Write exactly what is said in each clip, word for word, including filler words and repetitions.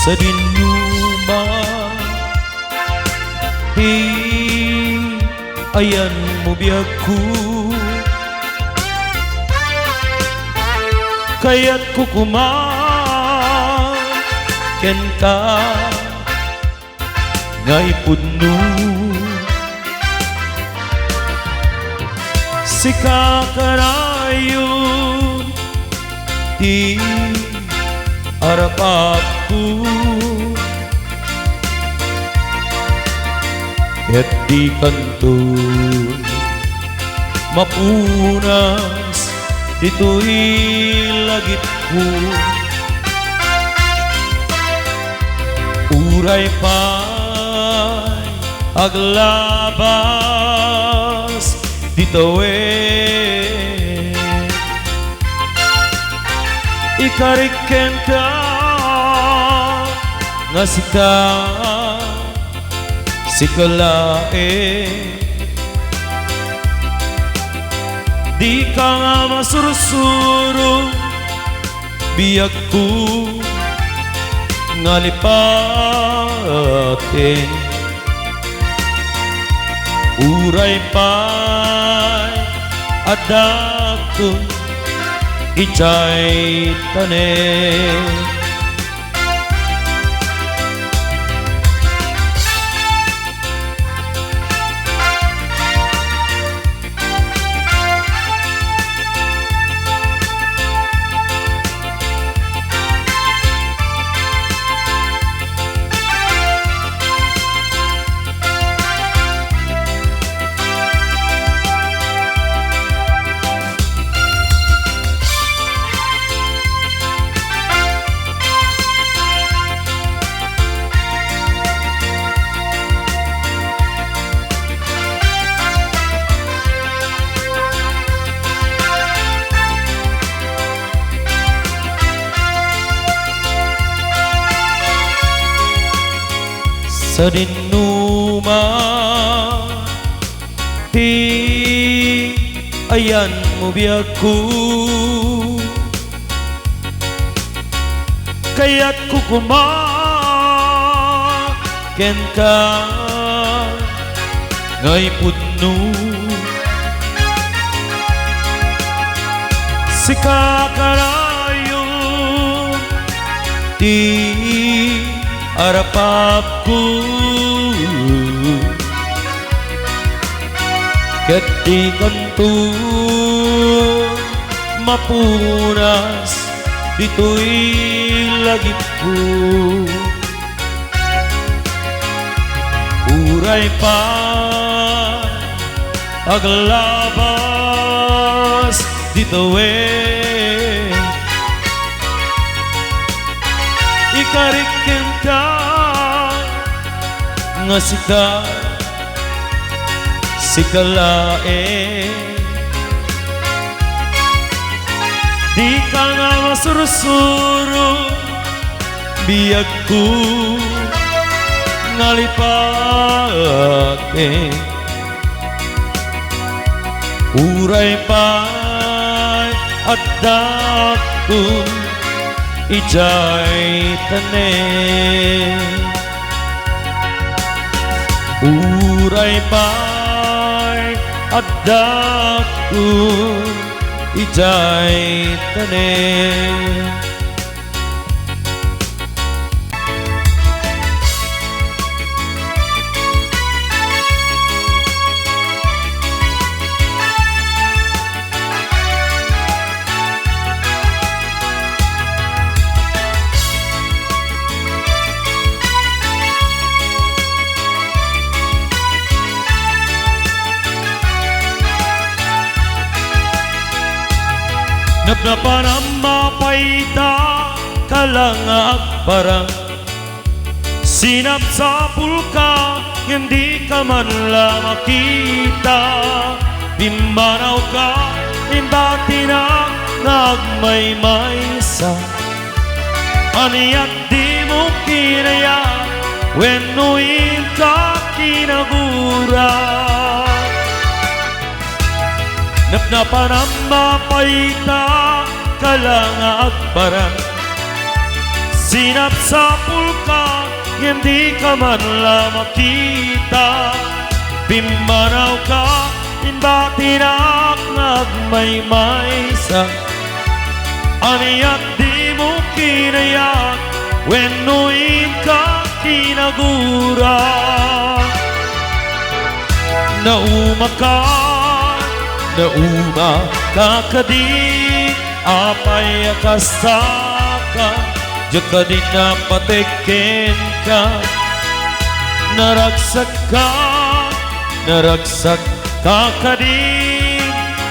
Sadinno man ti ayanmo, biagko. Kayatko koma kenka nga ipudno. Sika kanayon ti arapapko, ket dikanto mapunas ditoy lagipko. Uray pay aglabas ditoy, ikarik kenka nga sika, sika laeng. Dika nga masursuro, biagko nga lipaten. Uray pay addakto idiay tanem. Sadinno man ti ayanmo, biagko. Kayatko koma kenka nga ipudno. Sika kanayon ti arapapko, ket dikanto mapunas ditoy lagipko. Uray pay aglabas ditoy, ikarik kenka nga sika, sika laeng. Dika nga masursuro, biagko nga lipaten. Uray pay addakto idiay tanem. Uray pay addakto idiay tanem. Napnapanam a pay ta, kala nga agparang. Sinapsapulka, ngem dika man la makita. Pimmanawka, imbatinak nga agmaymaysa. Ania't dimo kinayat wenno inka kinagura? Napnapanam a pay ta, kala nga agparang. Sinapsapulka, ngem dika man la makita. Pimmanawka, imbatinak nga agmaymaysa. Ania't dimo kinayat wenno inka kinagura? Naumaka, naumaka kadi, apay a kastaka? Diak kadi napatekken ka. Naragsakka, naragsak ka kadi,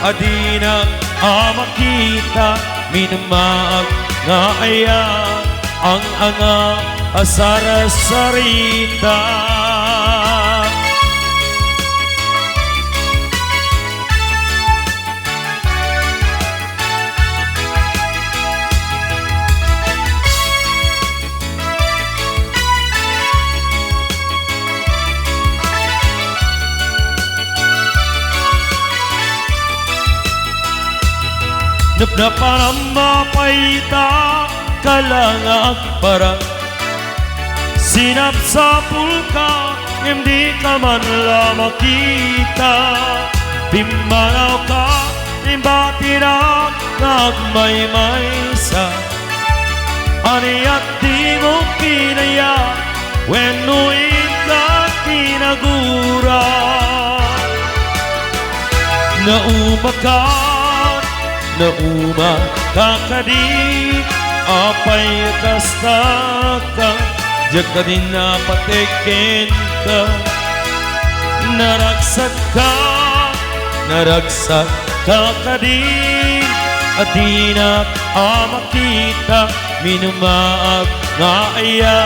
a dinak a makita, minmaag nga aya ang anga a sarasarita. Napnapanam, apay ita ka la nga agparang? Sinapsapulka, ngem dika man la makita. Pimmanawka, imbatinak nga agmaymaysa. Ania't dimo kinayat wenno inka kinagura? Naumaka, naumaka kadi, apay a kastaka? Diak kadi napatekken ka. Naragsakka, naragsakka kadi, a dinak a makita, minmaag nga aya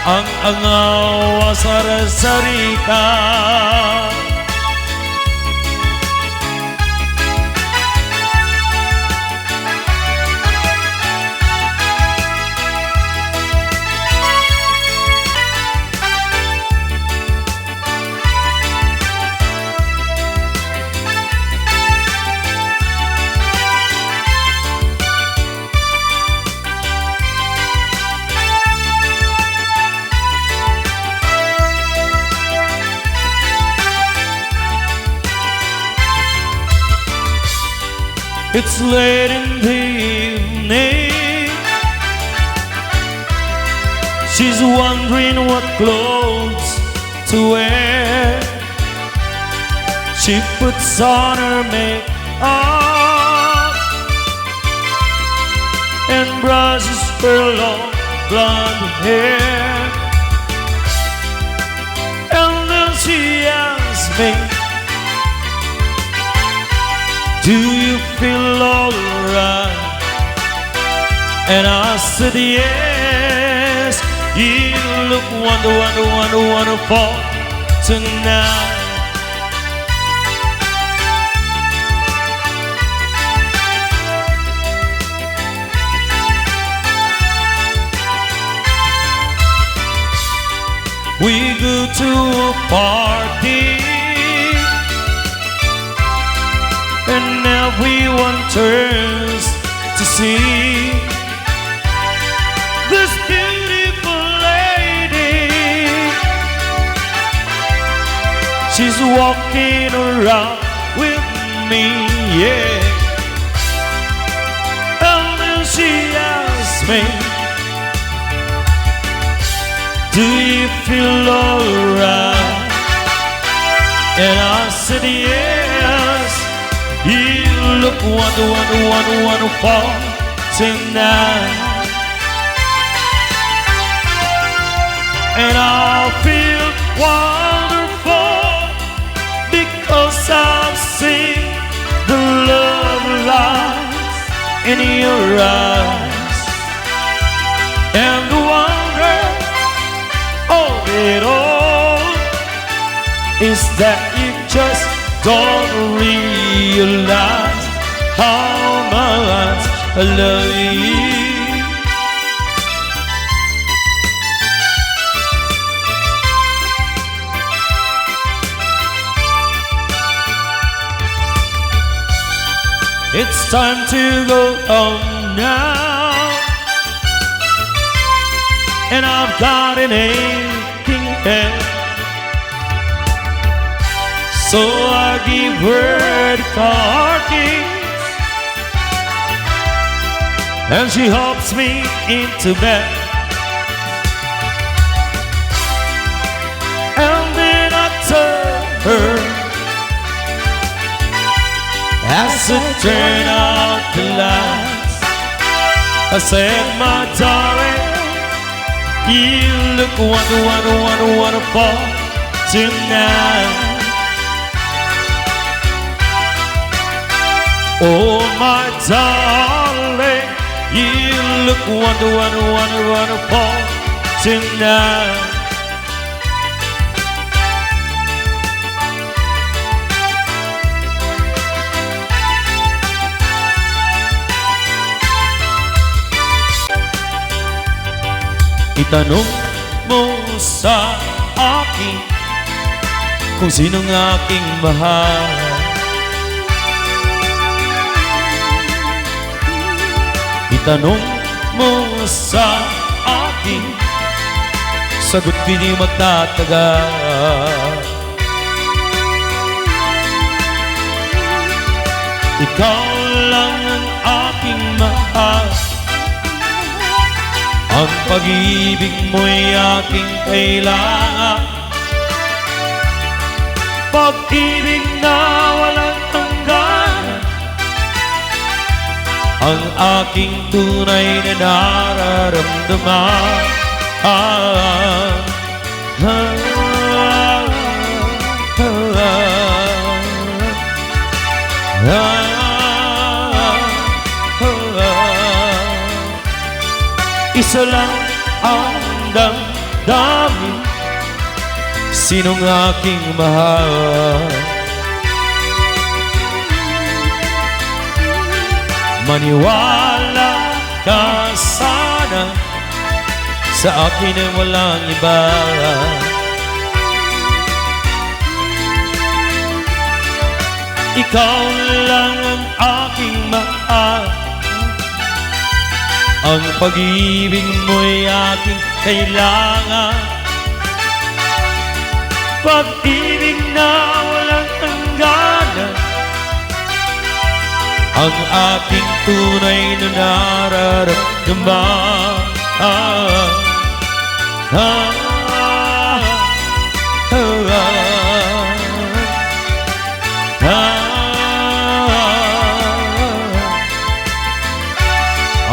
ang angaw a sarasarita. It's late in the evening. She's wondering what clothes to wear. She puts on her makeup and brushes her long blonde hair. And then she asks me, "Do you feel alright?" And I said, "Yes, you look wonder, wonder, wonder, wonderful tonight." We go to a party and everyone turns to see this beautiful lady. She's walking around with me, yeah. And then she asks me, "Do you feel alright?" And I said, "Yes, you look wonder, wonder, wonder, wonderful tonight." And I feel wonderful because I've seen the love lights in your eyes. And the wonder of it all is that you just don't realize how much I love you. It's time to go home now. And I've got an aching head. So I give her the car keys, and she helps me into bed. And then I tell her, as I turn out the lights, I said, "My darling, you look wonder, wonder, wonder, wonderful tonight." Oh, my darling, you look wonder, wonder, wonder, wonderful tonight. Itanong mo sa akin kung sino ang aking mahal. Itanong mo sa akin, sagot ko'y di magtatagal. Ikaw lang ang aking mahal, ang pag-ibig mo'y aking kailangan. Pag-ibig na walang hanggan, ang aking tunay na nararamdaman. Ah, ah, ah, ah, ah, ah. Isa lang ang damdamin, sinong aking mahal? Maniwala ka sana, sa akin ay walang iba. Ikaw lang ang aking mahal. Ang pag-ibig mo'y aking kailangan. Pag-ibig na walang hangganan. Ang aking tunay na nararamdaman. Ah, ah, ah, ah, ah.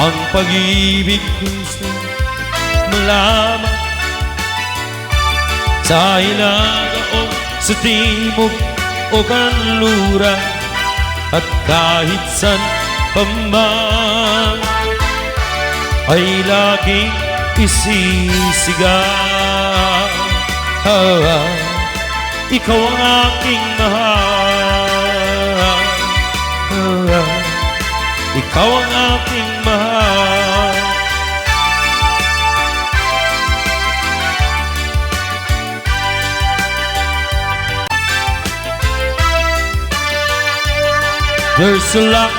Ang pag-ibig ko sa'yo malaman sa hilaga o sa timog o kanluran, at kahit saan pa man ay laging isisigaw. Ikaw ang aking mahal. Ikaw ang aking mahal. There's a lot,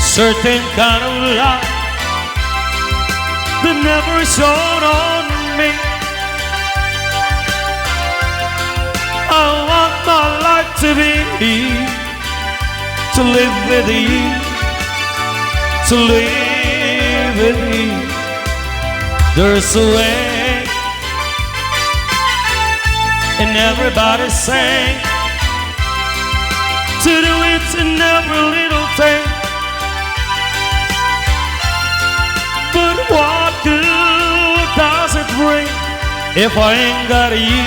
certain kind of love that never shone on me. I want my life to be, to live with you, to live with you. There's a way, and everybody say, to do it in every little thing. But what good does it bring if I ain't got you?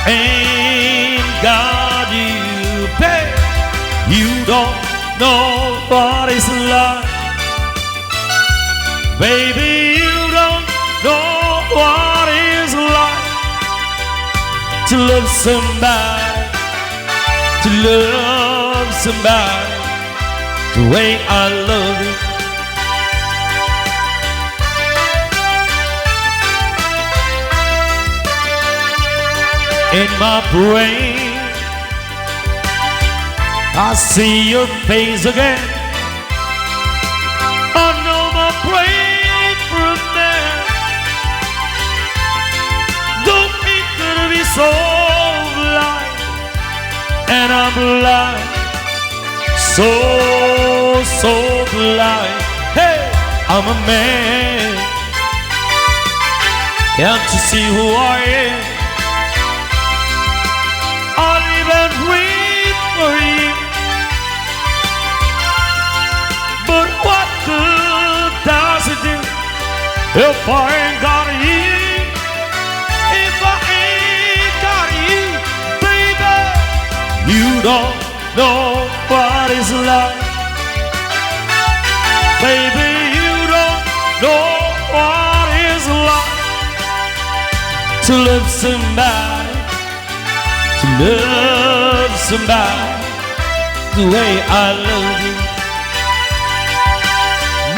Ain't got you, babe. You don't know what it's like. Baby, you don't know what it's like to love somebody, to love somebody the way I love you. In my brain, I see your face again. I know my So blind, and I'm blind, so, so blind. Hey, I'm a man. Can't you see who I am? I'll even wait for you. But what good does it do if I ain't got you? If I ain't got you, baby, you don't know what it's like. Baby, you don't know what it's like to love somebody, to love somebody the way I love you.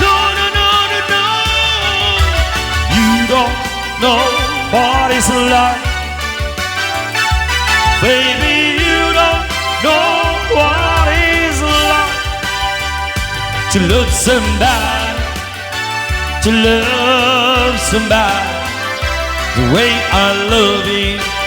No, no, no, no, no. You don't know what it's like. Baby, you don't know what it's like to love somebody, to love somebody the way I love you.